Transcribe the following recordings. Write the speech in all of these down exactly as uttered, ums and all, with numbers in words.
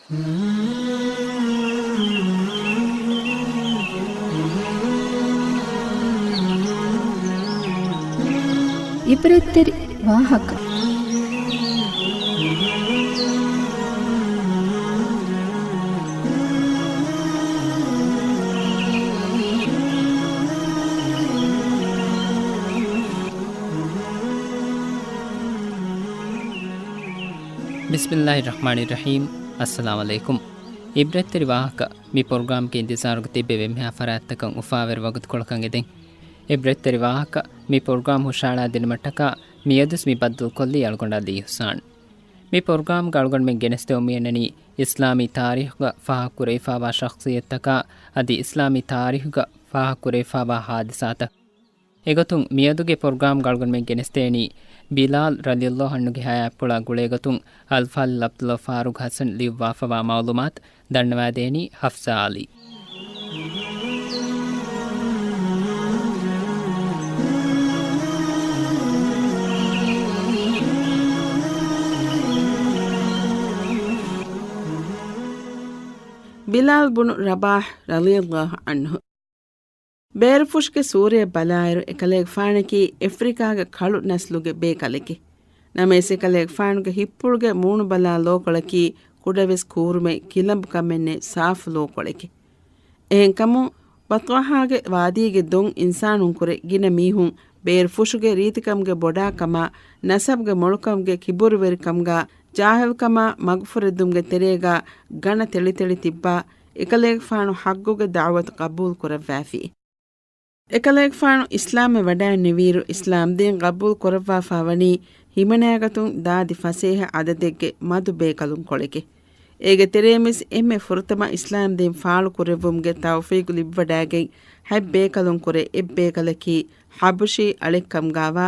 އިބްރަތްތެރި ވާހަކަ. ބިސްމިއްލާހި ރަޙްމާނި ރަޙީމް. އައްސަލާމު ޢަލައިކުމް. އިބްރަތްތެރި ވާހަކަ މި ޕްރޮގްރާމްގެ އިންތިޒާރުގަ ތިއްބެވި އެންމެހާ ފަރާތްތަކަށް އުފާވެރި ވަގުތުކޮޅަކަށް އެދެން. އިބްރަތްތެރި ވާހަކަ މި ޕްރޮގްރާމް ހުށައަޅާ ދިނުމަށްޓަކާ މިއަދުސް މި ބައްދަލުކޮށްލީ އަޅުގަނޑު ޢަލީ އިޙްސާން. މި ޕްރޮގްރާމްގަ އަޅުގަނޑުމެން ގެނެސްދެމުން މިއަންނަނީ އިސްލާމީ ތާރީޚުގަ ފާހަގަކުރެވިފާވާ ޝަޚްޞިއްޔަތުތަކާ އަދި އިސްލާމީ ތާރީޚުގަ ފާހަގަކުރެވިފާވާ ހާދިސާތައް. އެގޮތުން މިއަދުގެ ޕްރޮގްރާމްގަ އަޅުގަނޑުމެން ގެނެސްދޭނީ ބިލާލް ރަޟިޔަﷲ ޢަންހުގެ ޙަޔާތްޕުޅާ ގުޅޭގޮތުން އަލްފާޟިލް ޢަބްދުﷲ ފާރޫޤް ޙަސަން ލިޔުއްވާފަވާ މަޢުލޫމާތު. ދަންނަވާދޭނީ ޙަފްޞާ ޢަލީ. ބިލާލް ބުނު ރަބާޙް ރަޟިޔަﷲ ޢަންހު. ބޭރުފުށުގެ ސޫރަޔަށް ބަލާއިރު، އެކަލޭގެފާނަކީ އެފްރިކާގެ ކަޅު ނަސްލުގެ ބޭކަލެކެ. ނަމަވެސް، އެކަލޭގެފާނުގެ ހިއްޕުޅުގެ މޫނުބަލާ ލޯކޮޅަކީ ކުޑަވެސް ކޫރުމެއް ކިލަނބު ކަމެއް ނެތް ސާފު ލޯކޮޅެކެ. އެހެންކަމުން، ބަޠްޙާގެ ވާދީގެ ދޮން އިންސާނުންކުރެ ގިނަ މީހުން ބޭރުފުށުގެ ރީތިކަމުގެ ބޮޑާކަމާ، ނަސަބުގެ މޮޅުކަމުގެ ކިބުރުވެރިކަމުގާ، ޖާހިލްކަމާ މަގުފުރެދުމުގެ ތެރޭގާ ގަނަ ތެޅިތެޅި ތިއްބާ، އެކަލޭގެފާނު ޙައްޤުގެ ދަޢުވަތު ޤަބޫލު ކުރައްވާފި. އެކަލޭގެފާނު އިސްލާމްވެ ވަޑައިންނެވިއިރު، އިސްލާމްދީން ޤަބޫލު ކުރައްވާފާ ވަނީ ހިމަނައިގަތުން ދާދި ފަސޭހަ ޢަދަދެއްގެ މަދު ބޭކަލުންކޮޅެކެ. އޭގެ ތެރެއިންވެސް އެންމެ ފުރަތަމަ އިސްލާމްދީން ފާޅު ކުރެއްވުމުގެ ތައުފީޤު ލިބިވަޑައިގެން ހަތް ބޭކަލުންކުރެ އެއްބޭކަލަކީ ޙަބަޝީ އަޅެއްކަމުގާވާ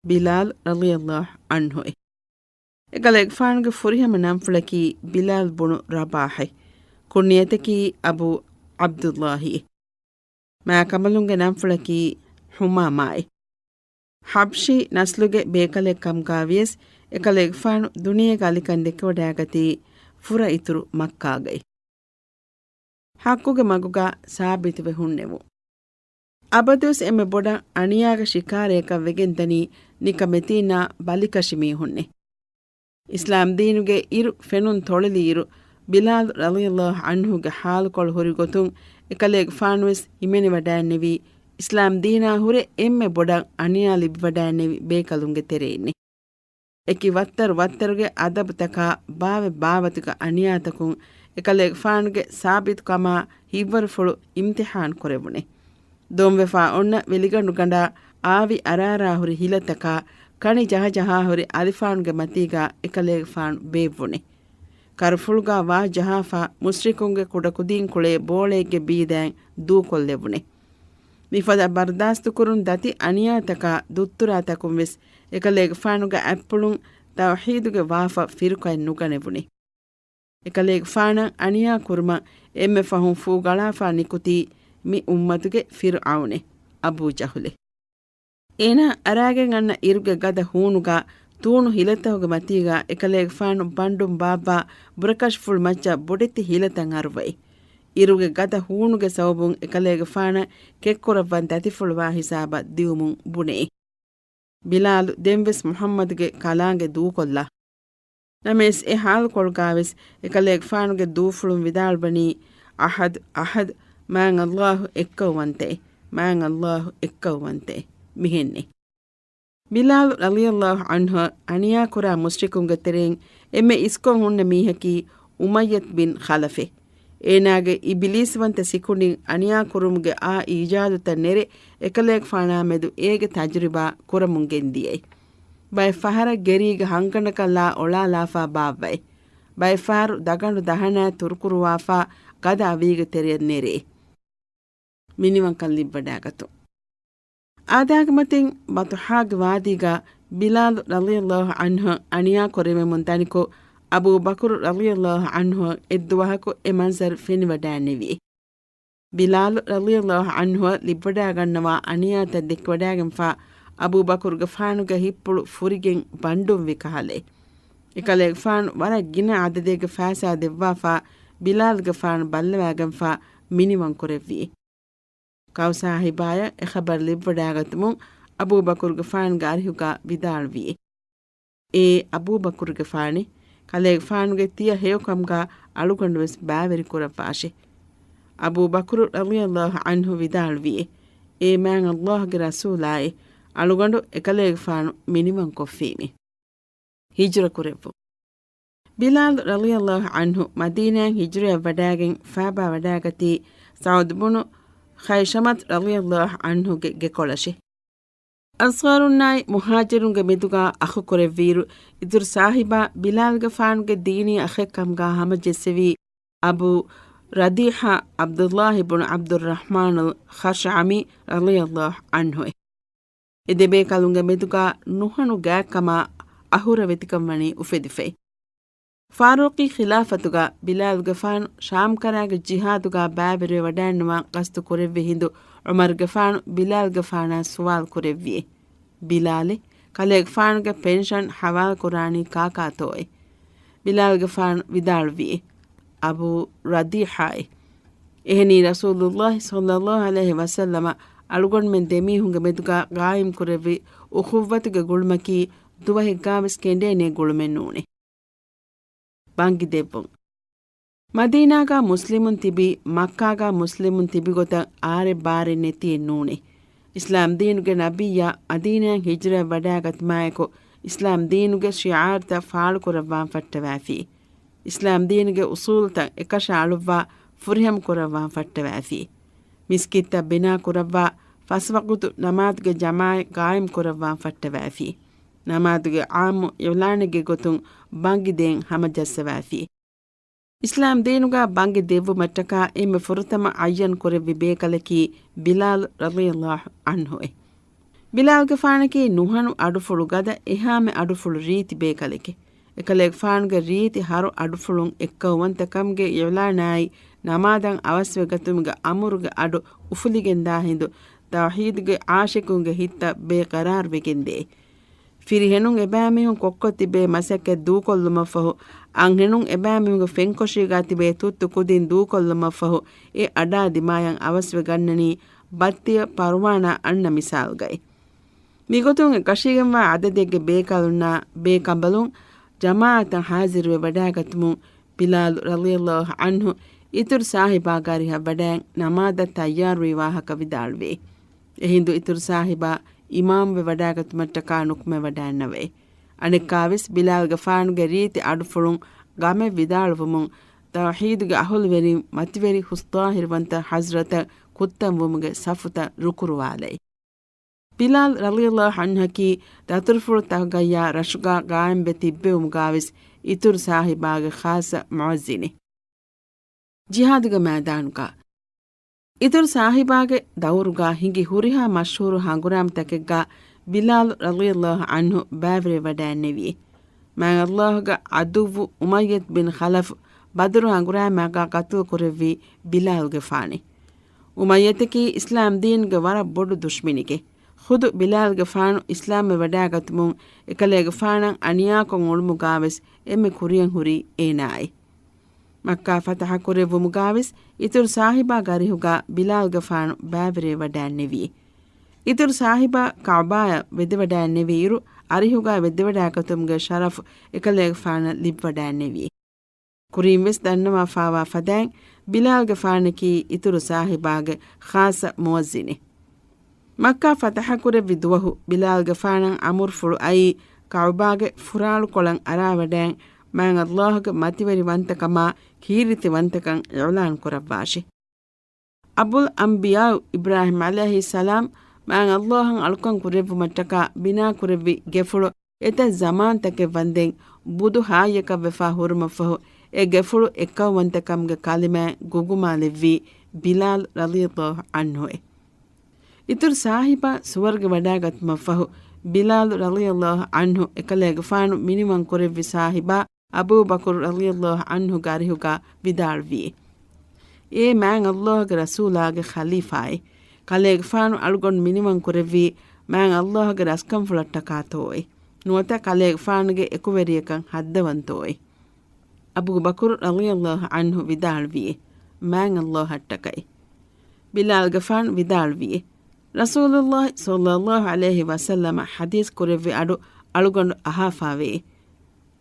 ބިލާލް ރަޟިޔަﷲ ޢަންހުއެ. އެކަލޭގެފާނުގެ ފުރިހަމަ ނަންފުޅަކީ ބިލާލް ބުނު ރަބާޙެ. ކުންޏަތަކީ އަބޫ ޢަބްދުﷲ އި. މާ ކަނބަލުންގެ ނަންފުޅަކީ ޙުމާމާއި. ޙަބްޝީ ނަސްލުގެ ބޭކަލެއް ކަމުގާވިޔަސް، އެކަލޭގެފާނު ދުނިޔޭގެ އަލިކަން ދެކެވަޑައިގަތީ ފުރަ އިތުރު މައްކާގައި. ޙައްޤުގެ މަގުގާ ސާބިތުވެ ހުންނެވުން. އަބަދުވެސް އެންމެ ބޮޑަށް އަނިޔާގެ ޝިކާރަޔަކަށް ވެގެންދަނީ ނިކަމެތީންނާ ބަލިކަށި މީހުންނޭ. އިސްލާމްދީނުގެ އިރު ފެނުން ތޮޅެލިއިރު، ބިލާލް ރަޟިޔަﷲ ޢަންހުގެ ޙާލުކޮޅު ހުރި ގޮތުން އެކަލޭގެފާނުވެސް ހިމެނިވަޑައިންނެވީ، އިސްލާމްދީނާ ހުރެ އެންމެ ބޮޑަށް އަނިޔާ ލިބިވަޑައިންނެވި ބޭކަލުންގެ ތެރެއިންނޭ. އެކި ވައްތަރު ވައްތަރުގެ އަދަބުތަކާ ބާވެ ބާވަތުގެ އަނިޔާތަކުން އެކަލޭގެފާނުގެ ސާބިތުކަމާ ހިތްވަރުފުޅު އިމްތިޙާން ކުރެވުނޭ. ދޮންވެފާ އޮންނަ ވެލިގަނޑު ގަނޑާ އާވި އަރާރާ ހުރި ހިލަތަކާ ކަނި ޖަހަޖަހާ ހުރި އަލިފާނުގެ މަތީގާ އެކަލޭގެފާނު ބޭއްވުނޭ. ކަރުފުޅުގާ ވާ ޖަހާފާ މުޝްރިކުންގެ ކުޑަކުދީން ކުޅޭ ބޯޅައެއްގެ ބީދައިން ދޫކޮށްލެވުނޭ. މިފަދަ ބަރުދާސްތުކުރުން ދަތި އަނިޔާތަކާ ދުއްތުރާތަކުން ވެސް އެކަލޭގެފާނުގެ އަތްޕުޅުން ތައުޙީދުގެ ވާފަ ފިރުޤައެއް ނުގަނެވުނީ. އެކަލޭގެފާނަށް އަނިޔާ ކުރުމަށް އެންމެ ފަހުން ފޫ ގަޅާފާ ނިކުތީ މި އުއްމަތުގެ ފިރުޢައުނެ އަބޫ ޖަހުލެ. އޭނާ އަރާގެން އަންނަ އިރުގެ ގަދަ ހޫނުގާ ތޫނު ހިލަތަކުގެ މަތީގާ އެކަލޭގެފާނު ބަންޑުން ބާއްވާ ބުރަކަށިފުޅު މައްޗަށް ބޮޑެތި ހިލަތައް އަރުވައި. އިރުގެ ގަދަ ހޫނުގެ ސަބަބުން އެކަލޭގެފާނަށް ކެއްކުރައްވަން ދަތިފުޅުވާ ހިސާބަށް ދިއުމުން ބުނެއެ. ބިލާލު ދެންވެސް މުޙައްމަދުގެ ކަލާނގެ ދޫކޮށްލާ. ނަމަވެސް އެ ޙާލުކޮޅުގާވެސް އެކަލޭގެފާނުގެ ދޫފުޅުން ވިދާޅުވަނީ، އަޙަދު، އަޙަދު، މާތް ﷲ އެއްކައުވަންތައެ، މާތް ﷲ އެއްކައުވަންތައެ، މިހެންނޭ. ބިލާލު ރަޟިޔަﷲ ޢަންހު އަނިޔާކުރާ މުޝްރިކުންގެ ތެރެއިން އެންމެ އިސްކޮށް ހުންނަ މީހަކީ އުމައްޔަތު ބިން ޚަލަފެ. އޭނާގެ އިބިލީސްވަންތަ ސިކުނޑިން އަނިޔާކުރުމުގެ އާ އީޖާދުތައް ނެރެ، އެކަލޭގެފާނާ މެދު އޭގެ ތަޖުރިބާ ކުރަމުން ގެންދިޔައި. ބައެއް ފަހަރަށް ގެރީގެ ހަނގަނޑަކަށްލާ އޮޅާލާފާ ބާއްވައި. ބައެއް ފަހަރު ދަގަނޑު ދަހަނާ ތުރުކުރުވާފާ ގަދަ އަވީގެ ތެރެއަށް ނެރޭ. މިނިވަންކަން ލިބިވަޑައިގަތުން. އާދާގެ މަތިން ބަޠުޙާގެ ވާދީގަ ބިލާލު ރަޟިޔަﷲ ޢަންހު އަނިޔާ ކުރެވެމުން ދަނިކޮށް، އަބޫބަކުރު ރަޟިޔަﷲ ޢަންހު އެއްދުވަހަކު އެ މަންޒަރު ފެނިވަޑައިންނެވި. ބިލާލު ރަޟިޔަﷲ ޢަންހު ލިބިވަޑައިގަންނަވާ އަނިޔާތައް ދެކިވަޑައިގެންފާ އަބޫބަކުރުގެފާނުގެ ހިތްޕުޅު ފުރިގެން ބަންޑުންވި ކަހަލަ. އެކަލޭގެފާނު ވަރަށް ގިނަ އަދަދެއްގެ ފައިސާ ދެއްވާފާ، ބިލާލްގެފާނު ބައްލަވާގެންފާ މިނިވަން ކުރެއްވި. ކައު ސާހިބާޔަށް އެ ޚަބަރު ލިއްވަޑާގަތުމުން، އަބޫބަކުރުގެފާނުގެ އަރިހުގާ ވިދާޅުވި، އޭ އަބޫބަކުރުގެފާނެ، ކަލޭގެފާނުގެ ތިޔަ ހެޔޮކަމުގާ އަޅުގަނޑުވެސް ބައިވެރިކުރައްވާށި. އަބޫބަކުރު ރަޟިޔަﷲ ޢަންހު ވިދާޅުވި، އޭ މާތް ﷲގެ ރަސޫލާއޭ، އަޅުގަނޑު އެކަލޭގެފާނު މިނިވަންކޮށްފީމެ. ހިޖުރަ ކުރެއްވުން. ބިލާލް ރަޟިޔަﷲ ޢަންހު މަދީނާއިން ހިޖުރަޔަށް ވަޑާގެން ފާބާ ވަޑާގަތީ ސަޢުދު ބުނު ޚައިޝަމަތު ރަޟިޔަﷲ ޢަންހުގެ ގެކޮޅަށި. އަންޞާރުންނާއި މުހާޖިރުންގެ މެދުގާ އަޚު ކުރެއްވިއިރު، އިތުރު ސާހިބާ ބިލާލްގެފާނުގެ ދީނީ އަޚެއްކަމުގާ ހަމަޖެއްސެވީ އަބޫ ރަދީޙާ ޢަބްދުﷲ ބުނު ޢަބްދުއްރަޙްމާނުލް ޚަޝްޢަމީ ރަޟިޔަﷲ ޢަންހުއެވެ. އެ ދެބޭކަލުންގެ މެދުގާ ނުހަނު ގާތްކަމާ އަހުރެވެތިކަން ވަނީ އުފެދިފައި. ފާރޫޤީ ޚިލާފަތުގާ ބިލާލްގެފާނު ޝާމްކަރާގެ ޖިހާދުގާ ބައިވެރިވެ ވަޑައިންނަވާން ޤަޞްދު ކުރެއްވި ހިނދު، ޢުމަރުގެފާނު ބިލާލްގެފާނާ ސުވާލު ކުރެއްވިއޭ، ބިލާލެ، ކަލޭގެފާނުގެ ޕެންޝަން ޙަވާލު ކުރާނީ ކާކާތޯއޭ؟ ބިލާލްގެފާނު ވިދާޅުވިއޭ، އަބޫ ރަދީޙާއޭ. އެހެނީ ރަސޫލުﷲ ޞައްލަﷲ ޢަލައިހި ވަސައްލަމަ އަޅުގަނޑުމެން ދެމީހުންގެ މެދުގާ ޤާއިމް ކުރެއްވި އުޚުއްވަތުގެ ގުޅުމަކީ ދުވަހެއްގާވެސް ކެނޑޭނޭ ގުޅުމެއް ނޫނޭ. ބަންގި ދެއްވުން. މަދީނާގާ މުސްލިމުން ތިބީ، މައްކާގާ މުސްލިމުން ތިބި ގޮތަށް އާރެއް ބާރެއް ނެތިއެއް ނޫނޭ. އިސްލާމް ދީނުގެ ނަބިއްޔާ މަދީނާއިން ހިޖުރަޔަށް ވަޑާގަތުމާއެކު، އިސްލާމް ދީނުގެ ޝިޢާރުތައް ފާޅުކުރައްވާން ފައްޓަވާފި. އިސްލާމް ދީނުގެ އުޞޫލުތައް އެކަށައަޅުއްވާ ފުރިހަމަ ކުރައްވާން ފައްޓަވާފި. މިސްކިތްތައް ބިނާ ކުރައްވާ، ފަސް ވަގުތު ނަމާދުގެ ޖަމާޢަތް ޤާއިމް ކުރައްވާން ފައްޓަވާފި. ނަމާދުގެ ޢާއްމު އިޢުލާނެއްގެ ގޮތުން ބަންގި ދޭން ހަމަޖައްސަވާފި. އިސްލާމް ދީނުގާ ބަންގި ދެއްވުމަށްޓަކާ އެންމެ ފުރަތަމަ ޢައްޔަން ކުރެއްވި ބޭކަލަކީ ބިލާލް ރަޟިޔަﷲ ޢަންހުއެވެ. ބިލާލްގެފާނަކީ ނުހަނު އަޑުފުޅު ގަދަ އެހާމެ އަޑުފުޅު ރީތި ބޭކަލެކެވެ. އެކަލޭގެފާނުގެ ރީތި ހަރު އަޑުފުޅުން އެއްކައުވަންތަކަމުގެ އިޢުލާނާއި، ނަމާދަށް އަވަސްވެގަތުމުގެ އަމުރުގެ އަޑު އުފުލިގެންދާ ހިނދު، ތައުޙީދުގެ ޢާޝިޤުންގެ ހިތްތައް ބޭޤަރާރުވެގެންދޭ. ފިރިހެނުން އެބައިމީހުން ކޮށްކޮށް ތިބޭ މަސައްކަތް ދޫކޮށްލުމަށްފަހު، އަންހެނުން އެބައިމީހުންގެ ފެންކޮށީގާ ތިބޭ ތުއްތު ކުދިން ދޫކޮށްލުމަށްފަހު، އެ އަޑާ ދިމާޔަށް އަވަސްވެ ގަންނަނީ ބައްތިޔަ ޕަރުވާނާ އަންނަ މިސާލުގައި. މިގޮތުން އެކަށީގެންވާ އަދަދެއްގެ ބޭކަލުންނާ ބޭކަނބަލުން ޖަމާޢަތަށް ޙާޟިރުވެ ވަޑާގަތުމުން، ބިލާލު ރަޟިޔަﷲ ޢަންހު އިތުރު ސާހިބާގެ އަރިހަށް ވަޑައިން ނަމާދަށް ތައްޔާރުވި ވާހަކަ ވިދާޅުވޭ. އެހިނދު އިތުރު ސާހިބާ އިމާމުވެ ވަޑާގަތުމަށްޓަކާ ނުކުމެ ވަޑައިންނަވައި. އަނެއްކާވެސް ބިލާލްގެފާނުގެ ރީތި އަޑުފުޅުން ގަމެއް ވިދާޅުވުމުން، ތައުޙީދުގެ އަހުލުވެރިން މަތިވެރި ހުސްޠާހިރުވަންތަ ޙަޟްރަތަށް ކުއްތަންވުމުގެ ސަފުތައް ރުކުރުވާލައި. ބިލާލް ރަޟިޔަﷲ ޢަންހަކީ ދަތުރުފުޅުތަކުގައްޔާ ރަށުގާ ޤާއިމްވެ ތިއްބެވުމުގާވެސް އިތުރު ސާހިބާގެ ޚާއްޞަ މުޢައްޒިނެއް. ޖިހާދުގެ މައިދާނުގާ. އިތުރު ސާހިބާގެ ދައުރުގާ ހިނގި ހުރިހާ މަޝްހޫރު ހަނގުރާމަތަކެއްގާ ބިލާލް ރަޟިޔަﷲ ޢަންހު ބައިވެރިވެވަޑައިންނެވި. މާތް ﷲގެ ޢަދުއްވު އުމައްޔަތު ބިން ޚަލަފް ބަދުރު ހަނގުރާމައިގާ ޤަތުލު ކުރެއްވި ބިލާލްގެފާނެ. އުމައްޔަތަކީ އިސްލާމް ދީނުގެ ވަރަށް ބޮޑު ދުޝްމަނެކެވެ. ޚުދު ބިލާލްގެފާނު އިސްލާމްވެ ވަޑާގަތުމުން އެކަލޭގެފާނަށް އަނިޔާކޮށް އުޅުމުގާވެސް އެންމެ ކުރިޔަށް ހުރީ އޭނާއެވެ. މައްކާ ފަތަޙަ ކުރެއްވުމުގާވެސް އިތުރު ސާހިބާގެ އަރިހުގާ ބިލާލްގެފާނު ބައިވެރިވެވަޑައިންނެވި. އިތުރު ސާހިބާ ކަޢުބާޔަށް ވެދެވަޑައިންނެވިއިރު، އަރިހުގާ ވެދެވަޑައިގަތުމުގެ ޝަރަފު އެކަލޭގެފާނަށް ލިބިވަޑައިންނެވި. ކުރިންވެސް ދަންނަވާފާވާ ފަދައިން، ބިލާލްގެފާނަކީ އިތުރު ސާހިބާގެ ޚާއްޞަ މުއައްޒިނެއް. މައްކާ ފަތަޙަ ކުރެއްވި ދުވަހު ބިލާލްގެފާނަށް އަމުރުފުޅު އައީ، ކަޢުބާގެ ފުރާޅުކޮޅަށް އަރާވަޑައިން، މާތް ﷲގެ މަތިވެރިވަންތަކަމާ ކީރިތިވަންތަކަން އިޢުލާން ކުރައްވާށި. އަބުލް އަންބިޔާއު އިބްރާހީމް ޢަލައިހިއްސަލާމް މާތް ﷲއަށް އަޅުކަން ކުރެއްވުމަށްޓަކާ ބިނާ ކުރެއްވި ގެފުޅު އެތައް ޒަމާންތަކެއް ވަންދެން ބުދު ހާއްޔަކަށްވެފާ ހުރުމަށްފަހު، އެ ގެފުޅު އެއްކައުވަންތަކަމުގެ ކަލިމާއެއް ގުގުމާލެއްވީ ބިލާލް ރަޟިޔަﷲ ޢަންހުއެވެ. އިތުރު ސާހިބާ ސުވަރުގެ ވަޑާގަތުމަށްފަހު، ބިލާލް ރަޟިޔަﷲ ޢަންހު އެކަލޭގެފާނު މިނިވަން ކުރެއްވި ސާހިބާ އަބޫބަކުރު ރަޟިޔަﷲ ޢަންހުގެ އަރިހުގާ ވިދާޅުވި، އޭ މާތް ﷲގެ ރަސޫލާގެ ޚަލީފާއޭ! ކަލޭގެފާނު އަޅުގަނޑު މިނިވަން ކުރެއްވީ މާތް ﷲގެ ރަސްކަންފުޅަށްޓަކާތޯއޭ؟ ނުވަތަ ކަލޭގެފާނުގެ އެކުވެރިޔަކަށް ހައްދަވަންތޯއޭ؟ އަބޫބަކުރު ރަޟިޔަﷲ ޢަންހު ވިދާޅުވިއޭ، މާތް ﷲ އަށްޓަކައި. ބިލާލްގެފާނު ވިދާޅުވިއޭ، ރަސޫލުﷲ ޞައްލަﷲ ޢަލައިހި ވަސައްލަމަ ޙަދީޘް ކުރެއްވި އަޑު އަޅުގަނޑު އަހާފާވެއޭ.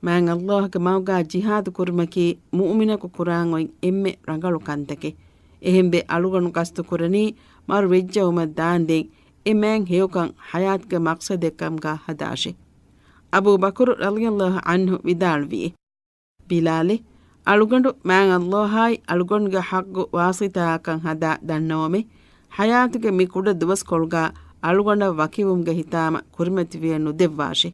މާތް ﷲގެ މަގުގާ ޖިހާދު ކުރުމަކީ މުއުމިނަކު ކުރާން އޮތް އެންމެ ރަނގަޅު ކަންތަކެއް. އެހެންވެ އަޅުގަނޑު ގަސްތު ކުރަނީ މަރު ވެއްޖައުމަށް ދާންދެން އެ މާތް ހެޔޮކަން ޙަޔާތުގެ މަޤްޞަދެއް ކަމުގާ ހަދާށޭ. އަބޫބަކުރު ރަޟިޔަﷲ ޢަންހު ވިދާޅުވިއޭ، ބިލާލޭ، އަޅުގަނޑު މާތް ﷲއާއި އަޅުގަނޑުގެ ޙައްޤު ވާސިޠާއަކަށް ހަދާ ދަންނަވަމޭ، ޙަޔާތުގެ މި ކުޑަ ދުވަސްކޮޅުގާ އަޅުގަނޑަށް ވަކިވުމުގެ ހިތާމަ ކުރިމަތިވެޔަށް ނުދެއްވާށޭ.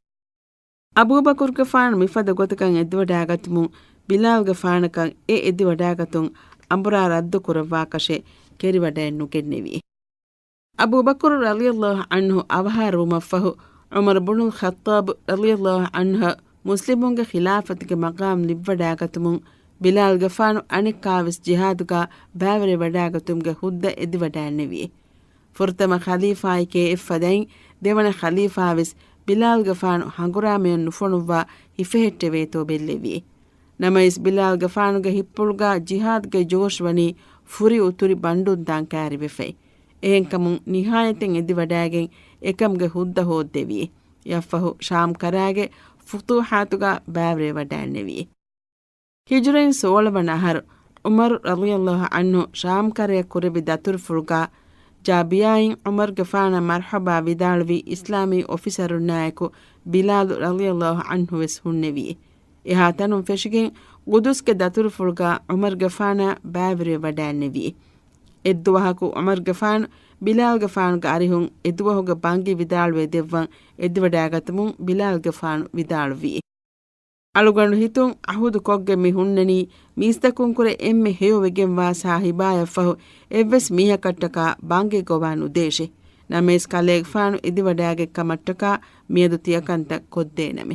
އަބޫބަކުރުގެފާނު މިފަދަ ގޮތަކަށް އެދިވަޑާގަތުމުން ބިލާލްގެފާނަކަށް އެ އެދިވަޑާގަތުން އަނބުރާ ރައްދު ކުރައްވާކަށެއް ކެރިވަޑައެއް ނުގެންނެވި. އަބޫބަކުރު ރަޟިޔަﷲ ޢަންހު އަވަހާރަވުމަށްފަހު، ޢުމަރު ބުނުލް ޚައްޠާބު ރަޟިޔަﷲ ޢަންހަށް މުސްލިމުންގެ ޚިލާފަތުގެ މަޤާމް ލިބިވަޑާގަތުމުން، ބިލާލްގެފާނު އަނެއްކާވެސް ޖިހާދުގާ ބައިވެރިވެވަޑާގަތުމުގެ ހުއްދަ އެދިވަޑާންނެވި. ފުރަތަމަ ޚަލީފާއެކޭ އެއްފަދައިން، ދެވަނަ ޚަލީފާވެސް ބިލާލްގެފާނު ހަނގުރާމަޔަށް ނުފޮނުއްވާ ހިފެހެއްޓެވޭތޯ ބެއްލެވި. ނަމަވެސް ބިލާލްގެފާނުގެ ހިތްޕުޅުގާ ޖިހާދުގެ ޖޯޝް ވަނީ ފުރި އުތުރި ބަންޑުން ދާން ކައިރިވެފައި. އެހެންކަމުން ނިހާޔަތެއް އެދިވަޑާގެން އެކަމުގެ ހުއްދަ ހޯއްދެވި. އެއަށްފަހު ޝާމް ކަރާގެ ފުތޫޙާތުގާ ބައިވެރިވެވަޑައިންނެވި. ހިޖުރައިން ސޯޅަ ވަނަ އަހަރު، ޢުމަރު ރަޟިޔަﷲ ޢަންހު ޝާމް ކަރަޔަށް ކުރެއްވި ދަތުރުފުޅުގާ، ޖާބިޔާއިން ޢުމަރުގެފާނަށް މަރްޙަބާ ވިދާޅުވި އިސްލާމީ އޮފިސަރުންނާއެކު ބިލާލު ރަޟިޔަﷲ ޢަންހު ވެސް ހުންނެވި. އެހާ ތަނުން ފެށިގެން ގުދުސްގެ ދަތުރުފުޅުގާ ޢުމަރުގެފާނާ ބައިވެރިވެވަޑައިންނެވި. އެއްދުވަހަކު ޢުމަރުގެފާނު ބިލާލްގެފާނުގެ އަރިހުން އެދުވަހުގެ ބަންގި ވިދާޅުވެ ދެއްވަން އެދިވަޑާގަތުމުން ބިލާލްގެފާނު ވިދާޅުވި. އަޅުގަނޑު ހިތުން އަހުދު ކޮށްގެން މި ހުންނަނީ، މީސްތަކުންކުރެ އެންމެ ހެޔޮވެގެންވާ ސާހިބާޔަށްފަހު އެއްވެސް މީހަކަށްޓަކާ ބަންގި ގޮވާ ނުދޭށޭ. ނަމަވެސް ކަލޭގެފާނު އެދިވަޑާގެން ކަމަށްޓަކާ މިއަދު ތިޔަކަންތައް ކޮށްދޭނަމޭ.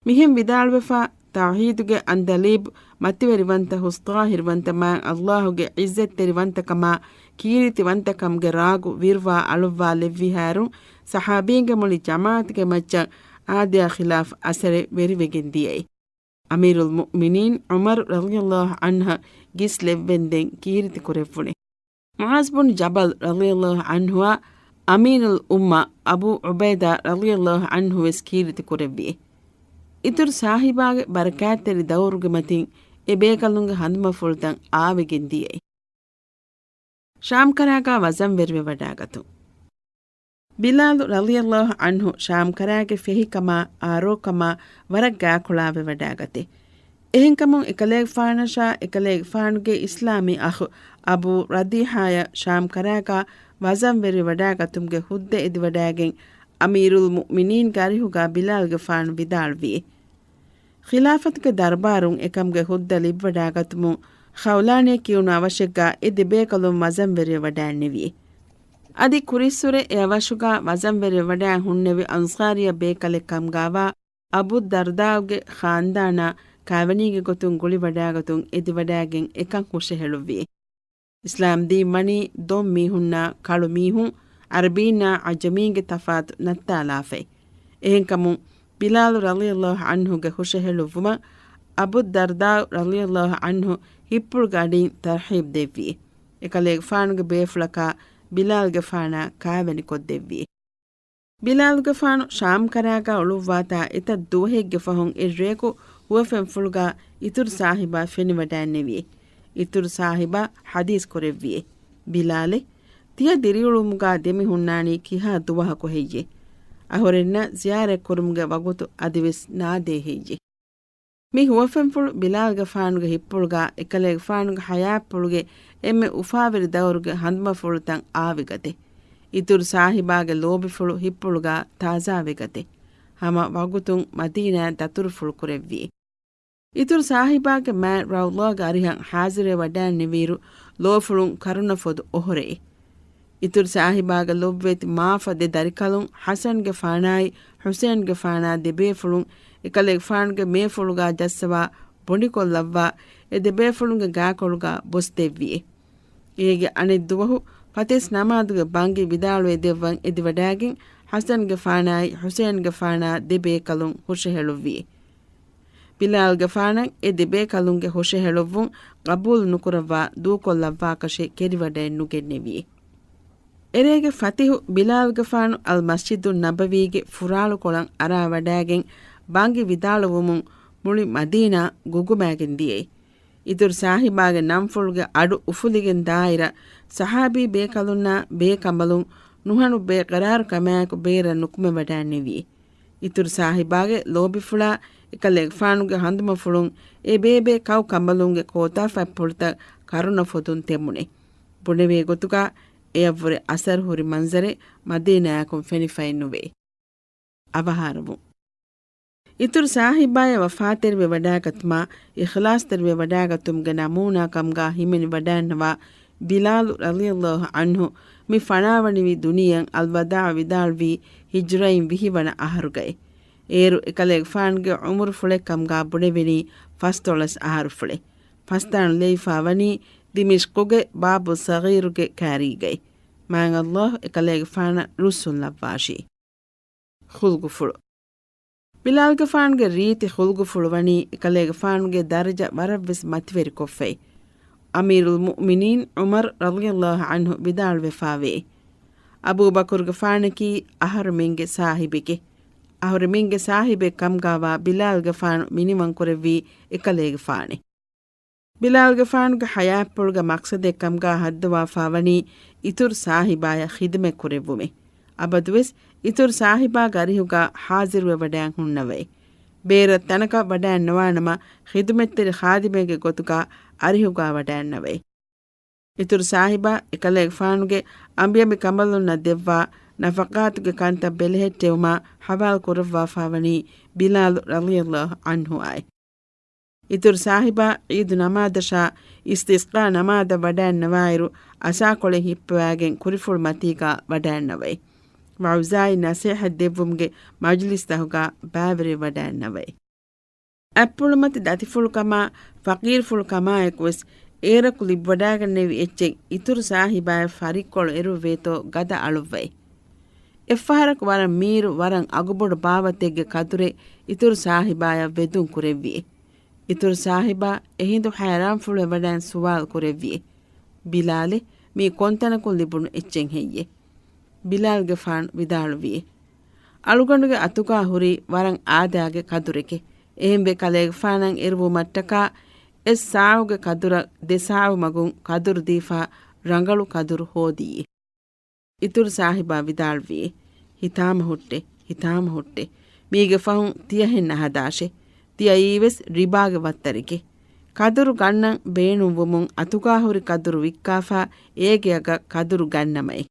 މިހެން ވިދާޅުވެފަ، ތައުޙީދުގެ އަންދަލީބު މަތިވެރިވަންތަ ހުސްޠާހިރުވަންތަ މާތް ﷲގެ ޢިއްޒަތްތެރިވަންތަކަމާ ކީރިތިވަންތަކަމުގެ ރާގު ވިއްރުވާ އަޅުއްވާލެއްވިހާއިރު، ޞަޙާބީންގެ މުޅި ޖަމާޢަތުގެ މައްޗަށް އާދަޔާ ޚިލާފު އަސަރެއް ވެރިވެގެން ދިޔައީ. އަމީރުލް މުއުމިނީން ޢުމަރު ރަޟިޔަﷲ ޢަންހަށް ގިސް ލެއްވެންދެން ކީރިތި ކުރެއްވުނެ. މުޢާޛް ބުން ޖަބަލް ރަޟިޔަﷲ ޢަންހުއާ އަމީރުލް އުއްމަ އަބޫ ޢުބައިދާ ރަޟިޔަﷲ ޢަންހު ވެސް ކީރިތި ކުރެއްވި. އިތުރު ސާހިބާގެ ބަރަކާތްތެރި ދައުރުގެ މަތިން އެ ބޭކަލުންގެ ހަނދުމަފުޅުތައް އާވެގެން ދިޔައީ. ޝާމްކަރާގާ ވަޒަންވެރިވެވަޑާގަތުން. ބިލާލު ރަޟިޔަﷲ ޢަންހު ޝާމްކަރާގެ ފެހިކަމާ އާރޯކަމާ ވަރަށް ގާކޮޅާވެވަޑާގަތޭ. އެހެންކަމުން އެކަލޭގެފާނަށާ އެކަލޭގެފާނުގެ އިސްލާމީ އަޚު އަބޫ ރަދީޙާޔަށް ޝާމްކަރާގާ ވަޒަންވެރިވެވަޑާގަތުމުގެ ހުއްދަ އެދިވަޑާގެން އަމީރުލް މުއުމިނީންގެ އަރިހުގާ ބިލާލްގެފާނު ވިދާޅުވި. ޚިލާފަތުގެ ދަރުބާރުން އެކަމުގެ ހުއްދަ ލިބިވަޑާގަތުމުން ޚައުލާނޭ ކިޔުނު އަވަށެއްގާ އެ ދެބޭކަލުން ވަޒަންވެރިވެވަޑައިންނެވި. އަދި ކުރިއްސުރެ އެ އަވަށުގާ ވަޒަންވެރިވެވަޑައި ހުންނެވި އަންޞާރިއްޔަ ބޭކަލެއް ކަމުގާވާ އަބުއްދަރްދާއުގެ ޚާންދާނާ ކާވެނީގެ ގޮތުން ގުޅިވަޑާގަތުން އެދިވަޑާގެން އެކަން ހުށަހެޅުއްވި. އިސްލާމްދީން ވަނީ ދޮން މީހުންނާ ކަޅު މީހުން، ޢަރަބީންނާ ޢަޖަމީންގެ ތަފާތު ނައްތާލާފައި. އެހެންކަމުން، ބިލާލު ރަޟިޔަﷲ ޢަންހުގެ ހުށަހެޅުއްވުމަށް އަބުއްދަރްދާއު ރަޟިޔަﷲ ޢަންހު ހިއްޕުޅުގެ އަޑިން ތަރްޙީބް ދެއްވި. އެކަލޭގެފާނުގެ ބޭފުޅަކާ ބިލާލްގެފާނާ ކާވެނިކޮށްދެއްވި. ބިލާލުގެފާނު ޝާމްކަރާގާ އުޅުއްވާތާ އެތައް ދުވަހެއްގެ ފަހުން އެއްރެއަކު ހުވަފެންފުޅުގާ އިތުރު ސާހިބާ ފެނިވަޑައިންނެވި. އިތުރު ސާހިބާ ޙަދީޘް ކުރެއްވި. ބިލާލެ، ތިޔަ ދިރިއުޅުމުގާ ދެމިހުންނާނީ ކިހާ ދުވަހަކު ހެއްޔޭ؟ އަހުރެންނަށް ޒިޔާރަތްކުރުމުގެ ވަގުތު އަދިވެސް ނާދޭ ހެއްޔޭ؟ މި ހުވަފެންފުޅު ބިލާލްގެފާނުގެ ހިއްޕުޅުގާ އެކަލޭގެފާނުގެ ޙަޔާތްޕުޅުގެ އެންމެ އުފާވެރި ދައުރުގެ ހަނދުމަފުޅުތައް އާވެގަތެ. އިތުރު ސާހިބާގެ ލޯބިފުޅު ހިއްޕުޅުގާ ތާޒާވެގަތެ. ހަމަ ވަގުތުން މަދީނާއަށް ދަތުރުފުޅު ކުރެއްވި. އިތުރު ސާހިބާގެ މާތް ރައުޟާގެ އަރިހަށް ޙާޟިރުވެވަޑައިންނެވިއިރު، ލޯފުޅުން ކަރުނަފޮދު އޮހޮރެއެ. އިތުރު ސާހިބާގެ ލޮބުވެތި މާފަ ދެ ދަރިކަލުން ޙަސަންގެފާނާއި ޙުސައިންގެފާނާ ދެބޭފުޅުން އެކަލޭގެފާނުގެ މޭފުޅުގާ ޖައްސަވާ ބޮނޑިކޮށްލައްވާ، އެ ދެބޭފުޅުންގެ ގާކޮޅުގާ ބޮސްދެއްވިއެ. އޭގެ އަނެއް ދުވަހު ފަތިސް ނަމާދުގެ ބަންގި ވިދާޅުވެ ދެއްވަން އެދިވަޑާގެން ޙަސަންގެފާނާއި ޙުސައިންގެފާނާ ދެ ބޭކަލުން ހުށަހެޅުއްވި. ބިލާލްގެފާނަށް އެ ދެ ބޭކަލުންގެ ހުށަހެޅުއްވުން ޤަބޫލު ނުކުރައްވާ ދޫކޮށްލައްވާކަށެއް ކެރިވަޑައެއް ނުގެންނެވި. އެރޭގެ ފަތިހު ބިލާލްގެފާނު އަލް މަސްޖިދުއް ނަބަވީގެ ފުރާޅުކޮޅަށް އަރާވަޑައިގެން ބަންގި ވިދާޅުވުމުން މުޅި މަދީނާ ގުގުމައިގެން ދިޔައީ. އިތުރު ސާހިބާގެ ނަންފުޅުގެ އަޑު އުފުލިގެން ދާއިރަށް ސަހާބީ ބޭކަލުންނާ ބޭކަނބަލުން ނުހަނު ބޭޤަރާރުކަމާއެކު ބޭރަށް ނުކުމެވަޑައިންނެވި. އިތުރު ސާހިބާގެ ލޯބިފުޅާ އެކަލޭގެފާނުގެ ހަނދުމަފުޅުން އެ ބޭބޭ ކައު ކަނބަލުންގެ ކޯތާފަތްޕުޅުތައް ކަރުނަ ފޮދުން ތެމުނެ. ބުނެވޭ ގޮތުގަ އެޔަށްވުރެ އަސަރު ހުރި މަންޒަރެއް މަދީނާއަކުން ފެނިފައެއް ނުވޭ. އަވަހާރަވުން. އިތުރު ސާހިބާޔަށް ވަފާތެރިވެވަޑައިގަތުމާ އިޚްލާޞްތެރިވެވަޑައިގަތުމުގެ ނަމޫނާ ކަމުގާ ހިމެނިވަޑައިންނަވާ ބިލާލު ރަޟިޔަﷲ ޢަންހު މި ފަނާވަނިވި ދުނިޔެއަށް އަލްވަދާޢު ވިދާޅުވީ ހިޖްރައިން ވިހި ވަނަ އަހަރުގައި. އޭރު އެކަލޭގެފާނުގެ ޢުމުރުފުޅެއް ކަމުގާ ބުނެވެނީ ފަސްދޮޅަސް އަހަރުފުޅެއް. ފަސްދާނު ލެވިފާ ވަނީ ދިމިޝްޤުގެ ބާބު ޞަޣީރުގެ ކާރީގައި. މާތް އަލްލާހު އެކަލޭގެފާނަށް ރުއްސުން ލައްވާށި. ޚުލްޤުފުޅު. ބިލާލްގެފާނުގެ ރީތި ޚުލްޤުފުޅު ވަނީ އެކަލޭގެފާނުގެ ދަރަޖަ ވަރަށްވެސް މަތިވެރިކޮށްފައި. އަމީރުލް މުއުމިނީން ޢުމަރު ރަޟިޔަﷲ ޢަންހު ވިދާޅުވެފާވޭ، އަބޫބަކުރުގެފާނަކީ އަހަރުމެންގެ ސާހިބެކޭ. އަހަރުމެންގެ ސާހިބެއް ކަމުގާވާ ބިލާލްގެފާނު މިނިވަންކުރެއްވީ އެކަލޭގެފާނޭ. ބިލާލްގެފާނުގެ ޙަޔާތްޕުޅުގެ މަޤްޞަދެއް ކަމުގާ ހައްދަވާފާ ވަނީ އިތުރު ސާހިބާޔަށް ޚިދުމަތް ކުރެއްވުމޭ. އަބަދުވެސް އިތުރު ސާހިބާގެ އަރިހުގާ ޙާޟިރުވެވަޑައިން ހުންނަވައި. ބޭރަށް ތަނަކަށް ވަޑައިން ނުވާނަމަ، ޚިދުމަތްތެރި ޚާދިމެއްގެ ގޮތުގާ އަރިހުގާ ވަޑައިންނަވައި. އިތުރު ސާހިބާ އެކަލޭގެފާނުގެ އަނބިއަނބި ކަނބަލުންނަށް ދެއްވާ ނަފަޤާތުގެ ކަންތައް ބެލެހެއްޓެވުމާ ޙަވާލު ކުރައްވާފާ ވަނީ ބިލާލު ރަޟިޔަﷲ ޢަންހު އާއި. އިތުރު ސާހިބާ ޢީދު ނަމާދަށާ އިސްތިސްޤާ ނަމާދަށް ވަޑައިންނަވާއިރު، އަސާކޮޅެއް ހިއްޕަވައިގެން ކުރިފުޅު މަތީގާ ވަޑައިންނަވައި. ވަޢުޒާއި ނަޞޭޙަތް ދެއްވުމުގެ މަޖްލިސްތަހުގާ ބައިވެރިވެވަޑައިންނަވައި. އަތްޕުޅުމަތި ދަތިފުޅުކަމާ ފަޤީރުފުޅުކަމާއެކުވެސް އޭރަކު ލިބިވަޑައިގެންނެވި އެއްޗެއް އިތުރު ސާހިބާއަށް ފަރިއްކޮޅު އެރުއްވޭތޯ ގަދަ އަޅުއްވައި. އެއްފަހަރަކު ވަރަށް މީރު ވަރަށް އަގުބޮޑު ބާވަތެއްގެ ކަދުރެއް އިތުރު ސާހިބާޔަށް ވެދުން ކުރެއްވިއޭ. އިތުރު ސާހިބާ އެހިނދު ހައިރާންފުޅުވެވަޑައިން ސުވާލު ކުރެއްވިއޭ، ބިލާލެ، މީ ކޮންތަނަކުން ލިބުނު އެއްޗެއް ހެއްޔޭ؟ ބިލާލްގެފާނު ވިދާޅުވިއޭ، އަޅުގަނޑުގެ އަތުގާ ހުރީ ވަރަށް އާދައިގެ ކަދުރެކޭ. އެހެންވެ ކަލޭގެފާނަށް އެރުވުމަށްޓަކާ އެއް ސާޢުގެ ކަދުރަށް ދެ ސާޢު މަގުން ކަދުރު ދީފާ ރަނގަޅު ކަދުރު ހޯދިއޭ. އިތުރު ސާހިބާ ވިދާޅުވިއޭ، ހިތާމަ ހުއްޓޭ، ހިތާމަ ހުއްޓޭ. މީގެ ފަހުން ތިޔަހެން ނަހަދާށޭ. ތިޔައީވެސް ރިބާގެ ވައްތަރެކޭ. ކަދުރު ގަންނަން ބޭނުންވުމުން އަތުގާ ހުރި ކަދުރު ވިއްކާފާ އޭގެ އަގަށް ކަދުރު ގަންނަމައި.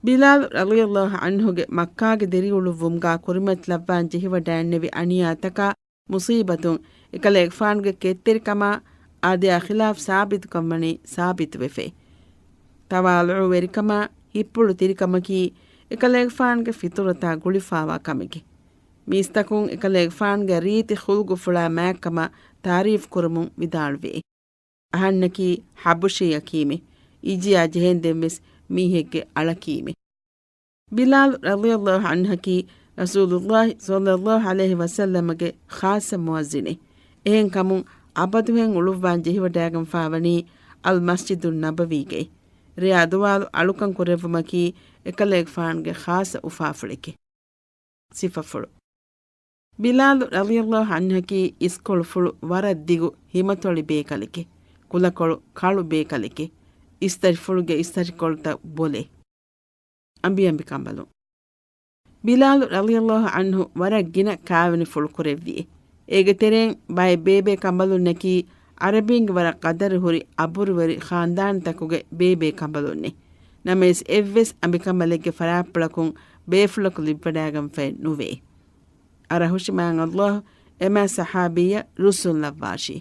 ބިލާލު ރަޟިޔަﷲ ޢަންހުގެ މައްކާގެ ދިރިއުޅުއްވުމުގާ ކުރިމަތިލައްވާން ޖެހިވަޑައިންނެވި އަނިޔާތަކާ މުޞީބަތުން އެކަލޭގެފާނުގެ ކެތްތެރިކަމާ އާދަޔާ ޚިލާފް ސާބިތުކަން ވަނީ ސާބިތުވެފައި. ތަވާޟުޢުވެރިކަމާ ހިތްޕުޅު ތިރިކަމަކީ އެކަލޭގެފާނުގެ ފިޠުރަތާ ގުޅިފާވާ ކަމެކޭ. މީސްތަކުން އެކަލޭގެފާނުގެ ރީތި ޚުލްޤުފުޅާ މާތްކަމަށް ތާރީފް ކުރަމުން ވިދާޅުވި. އަހަންނަކީ ޙަބަޝީއަކީމެ، އިޖިއާ ޖެހެންދެންވެސް މީހެއްގެ އަޅަކީމެ. ބިލާލު ރަޟިޔަﷲ ޢަންހަކީ ރަސޫލުﷲ ޞައްލަﷲ ޢަލައިހި ވަސައްލަމަގެ ޚާއްޞަ މުއައްޒިނެއް. އެހެންކަމުން އަބަދުހެން އުޅުއްވާން ޖެހިވަޑައިގެންފާވަނީ އަލް މަސްޖިދުއް ނަބަވީގައި. ރެޔާ ދުވާލު އަޅުކަން ކުރެއްވުމަކީ އެކަލޭގެފާނުގެ ޚާއްޞަ އުފާފުޅެކޭ. ސިފަފުޅު. ބިލާލު ރަޟިޔަﷲ ޢަންހަކީ އިސްކޮޅުފުޅު ވަރަށް ދިގު ހިމަތޮޅި ބޭކަލެކޭ. ކުލަކޮޅު ކަޅު ބޭކަލެކޭ. އިސްތަށިފުޅުގެ އިސްތަށިކޮޅުތައް ބޮލޭ. އަނބިއަނބި ކަނބަލުން. ބިލާލު ރަޟިޔަﷲ ޢަންހު ވަރަށް ގިނަ ކާވެނިފުޅު ކުރެއްވިއޭ. އޭގެ ތެރެއިން ބައެއް ބޭބޭ ކަނބަލުންނަކީ ޢަރަބީންގެ ވަރަށް ޤަދަރުހުރި އަބުރުވެރި ޚާންދާންތަކުގެ ބޭބޭ ކަނބަލުންނޭ. ނަމަވެސް އެއްވެސް އަނބިކަނބަލެއްގެ ފަރާތްޕުޅަކުން ބޭފުޅަކު ލިބިވަޑައިގެންފައެއް ނުވޭ. އަރަހުށި މާތް ﷲ އެމާ ޞަޙާބީއަށް ރުއްސުން ލައްވާށި.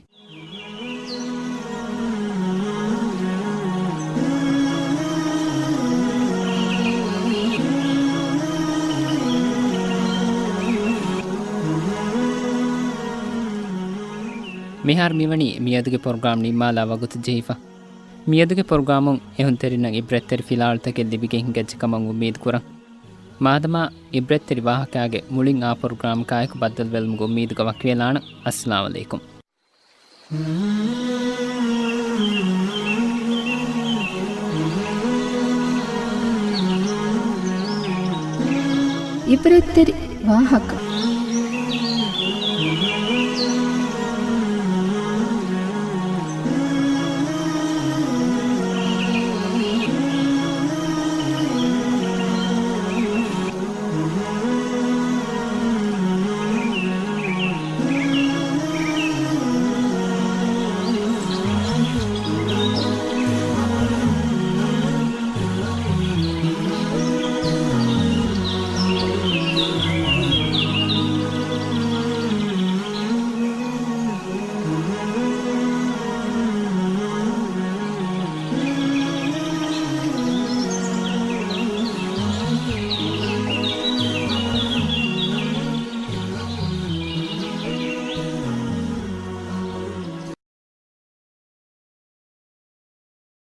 މިހާރު މިވަނީ މިއަދުގެ ޕްރޮގްރާމް ނިންމާލާ ވަގުތު ޖެހިފަ. މިއަދުގެ ޕްރޮގްރާމުން އެހުންތެރިންނަށް ޢިބްރަތްތެރި ފިލާވަޅުތަކެއް ލިބިގެން ހިނގައްޖެ ކަމަށް އުއްމީދު ކުރަން. މާދަމާ އިބްރަތްތެރި ވާހަކާގެ މުޅިން އާ ޕްރޮގްރާމަކާއެކު ބައްދަލުވެލުމުގެ އުއްމީދުގަ ވަކިވެލާނަން. އައްސަލާމް ޢަލައިކުމް. އިބްރަތްތެރި ވާހަކަ.